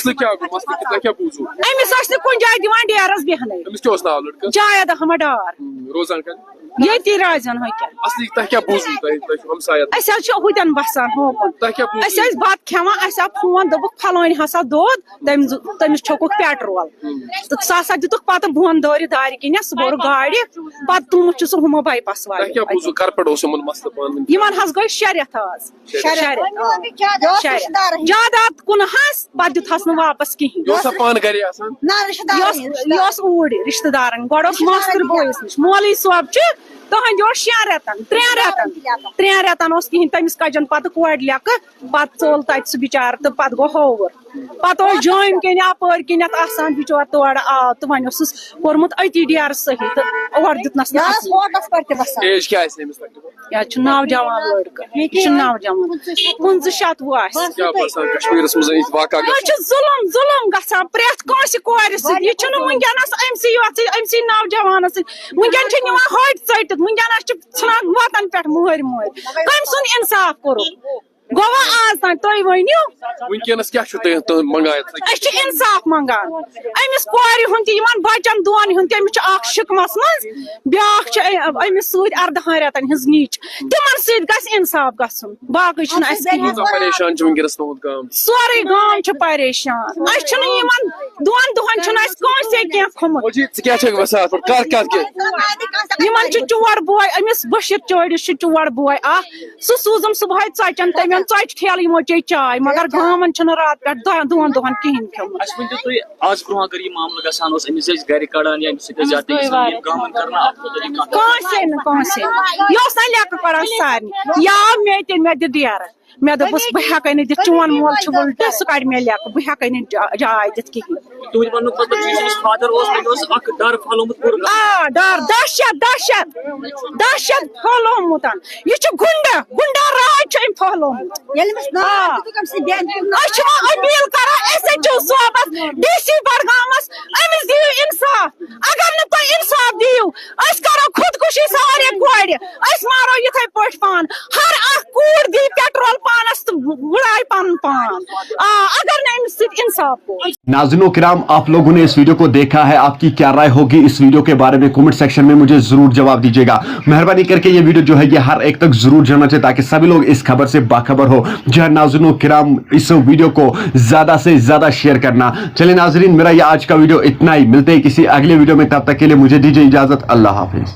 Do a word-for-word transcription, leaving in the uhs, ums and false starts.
ژٕ کیٛاہ گوٚو مسلہٕ کہِ تۄہہِ کیٛاہ بوٗزوٕ؟ أمِس ٲسۍ نہٕ کُنہِ جایہِ دِوان ڈیرس بیٚہنَے۔ أمِس کیٛاہ اوس ناو لٔڑکہٕ؟ جاوید احمد ڈار۔ ہم، روزان کَتہِ؟ ییٚتی رازن ہۄکھِ۔ اصلی تۄہہِ کیٛاہ بوٗزوٕ تۄہہِ تۄہہِ چھُو ہمسایَت؟ أسۍ حظ چھِ ہُتٮ۪ن بسان ہوکُن۔ تۄہہِ کیٛاہ بوٗزوٕ؟ أسۍ ٲسۍ بتہٕ کھٮ۪وان، اَسہِ آو فون، دوٚپُکھ فلٲنۍ ہسا دوٚد، تٔمۍ زُ- تٔمِس چھوٚکُکھ پیٹرول۔ تہٕ سُہ ہسا دِتُکھ پتہٕ بۄن دٲرِتھ دارِ کِنۍ، سُہ بوٚر گاڑِ۔ پتہٕ تُلمُت چھُ سُہ ہُمو باے پاس تۄہہِ کیٛاہ والٮ۪ن۔ بوٗزوٕ کَرٕ پٮ۪ٹھ اوس یِمَن مسلہٕ پانہٕ ؤنۍ؟ یِمن حظ گٔے شےٚ رٮ۪تھ آز۔ شےٚ رٮ۪تھ۔ یہِ اوس رِشتہٕ دارَن ہِنٛدۍ۔ جاداد کُن حظ، پتہٕ دیُت حظ نہٕ واپس کِہینۍ۔ یہِ اوسا پانہٕ گَرے آسان؟ نہ، رِشتہٕ یہِ دارَن اوس ہِنٛدۍ۔ یہِ اوس اوٗرۍ رِشتہٕ دارن، گۄڈٕ اوس ماستٕر بویِس نِش، مولوی صٲب چھُ، تُہنٛدِ اوس شٮ۪ن رٮ۪تن، ترٛٮ۪ن رٮ۪تن، ترٛٮ۪ن رٮ۪تن اوس کِہینۍ، تٔمِس کجن پتہٕ کورِ لیٚکہٕ، پتہٕ ژوٚل تتہِ سُہ بِچارٕ تہٕ پتہٕ گوٚو ہووُر۔ پتہٕ اوس جٲمۍ کِنۍ اپٲرۍ کِنٮ۪تھ آسان بِچور، تورٕ آو تہٕ وۄنۍ اوسُس کوٚرمُت أتی ڈیرٕ صحیح تہٕ اورٕ دیُتنس یہِ نہٕ ٲس ہوٹلَس پٮ۪ٹھ تہِ بَسان۔ ایج کیٛاہ آسہِ أمِس لگ بگ؟ یہِ حظ چھُ نوجوان لڑکہٕ، یہِ چھُ نوجوان، پٕنٛژٕہ شتوُہ آسہِ۔ کیٛاہ باسان کشمیٖرَس منٛز یِتھ واقعہ یہِ گژھِ؟ حظ چھُ ظُلُم، ظُلُم گژھان پرٛٮ۪تھ کٲنٛسہِ کورِ سۭتۍ۔ یہِ چھُنہٕ وٕنکیٚنَس أمۍ سٕے یوت سۭتۍ، أمۍ سٕے نوجوانَس سۭتۍ۔ وٕنکیٚن چھِ نِوان ہۄٹۍ ژٔٹِتھ، وٕنکیٚنَس چھِ ژھٕنان وَتَن پٮ۪ٹھ مٲرۍ مٲرۍ۔ کٔمۍ سُنٛد اِنصاف کوٚرُکھ؟ گوٚوا آز تام تُہۍ ؤنِو؟ وٕنکیٚنَس کیٛاہ چھُو تُہۍ تُہۍ منٛگان یَتھ؟ أسۍ چھِ اِنصاف منٛگان أمِس کورِ ہُنٛد تہِ، یِمَن بَچَن دۄن ہُنٛد تہِ۔ أمِس چھُ اَکھ شِکمَس منٛز، بیٛاکھ چھِ أ-، أمِس سۭتۍ اَردَہَن رٮ۪تَن ہِنٛز نِچ۔ تِمَن سۭتۍ گژھِ اِنصاف گژھُن، باقٕے چھُنہٕ اَسہِ کِہیٖنۍ۔ کوٗتاہ پریشان چھُ وٕنکیٚنَس تُہُنٛد گام؟ سورُے گام چھُ پریشان۔ اَسہِ چھُنہٕ یِمَن دۄن دۄہَن چھُنہٕ اَسہِ کٲنٛسے کینٛہہ کھوٚمُت۔ وجی، ژٕ کیٛاہ چھَکھ یَژھان اَتھ پٮ۪ٹھ؟ کَر کَتھ کیٛاہ؟ یِمَن چھُ چور بوے، أمِس بشیٖر چٲڑِس چھُ چور بوے اَکھ، سُہ سوٗزُم صُبحٲے ژۄچَن، تٔمۍ أنۍ ژۄچہِ ٹھیلہٕ، یِمو چے چاے، مگر گامَن چھُنہٕ راتہٕ پٮ۪ٹھ دۄن دۄن دۄہَن کِہیٖنۍ کھیوٚمُت۔ اَسہِ ؤنۍ تو تُہۍ، آز برونٛہہ اگر یہِ معاملہٕ گژھان اوس، أمِس ٲسۍ گرِ کڑان یا أمِس سۭتۍ ٲسۍ زیادٕ تہِ گژھان، یہِ گامَن کرنہٕ اَتھ مُتعلِق کَتھ؟ کٲنٛسے نہٕ، کٲنٛسے نہٕ۔ یہِ اوس نہ لیٚکہٕ پران سارنٕے۔ یا مےٚ تہِ، مےٚ دِ ڈیرٕ۔ مےٚ دوٚپُس، بہٕ ہٮ۪کَے نہٕ دِتھ، چون مول چھُ وٕلٹہٕ، سُہ کَڑِ مےٚ لیٚکہٕ، بہٕ ہٮ۪کَے نہٕ جا- جاے دِتھ کِہیٖنۍ۔ تُہُنٛد وَننُک مطلب چھُ، یُس أمِس فادر اوس، تٔمۍ اوس اَکھ ڈر پھٔہلومُت پوٗرٕ گامَس۔ آ، ڈر، دہشت، دہشت، دہشت پھٔہلومُت۔ یہِ چھُ گُنڈٕ، گُنڈا راج چھُ أمۍ پھٔہلومُت۔ ییٚلہِ أمِس ناو دِتُکھ، أمۍ سٕنٛدۍ بیٚنہِ تہِ أسۍ چھِ وۄنۍ اپیل کران ایس ایچ او صٲبس، ڈی سی بڈگامس، أمِس دِیِو انصاف۔ اگر نہٕ تُہۍ انصاف دِیِو، أسۍ کرو خودکشی سارے کورِ، أسۍ مارو یِتھے پٲٹھۍ پان۔ ہر اکھ کوٗر دی پیٹرول پانس تہٕ وٕڑایہِ پنُن پان۔ آ، اگر نہٕ أمِس سۭتۍ انصاف گوٚو۔ नाज़रीन करम, आप लोगों ने इस वीडियो को देखा है, आपकी क्या राय होगी इस वीडियो के बारे में? कमेंट सेक्शन में मुझे ज़रूर जवाब दीजिएगा। मेहरबानी करके ये वीडियो जो है, ये हर एक तक ज़रूर जाना चाहिए, ताकि सभी लोग इस खबर से बाखबर हो। जी हाँ नाज़रीन करम, इस वीडियो को ज़्यादा से ज़्यादा शेयर करना। चलिए नाज़रीन, मेरा ये आज का वीडियो इतना ही। मिलते हैं किसी अगले वीडियो में, तब तक के लिए मुझे दीजिए इजाज़त। अल्लाह हाफिज़।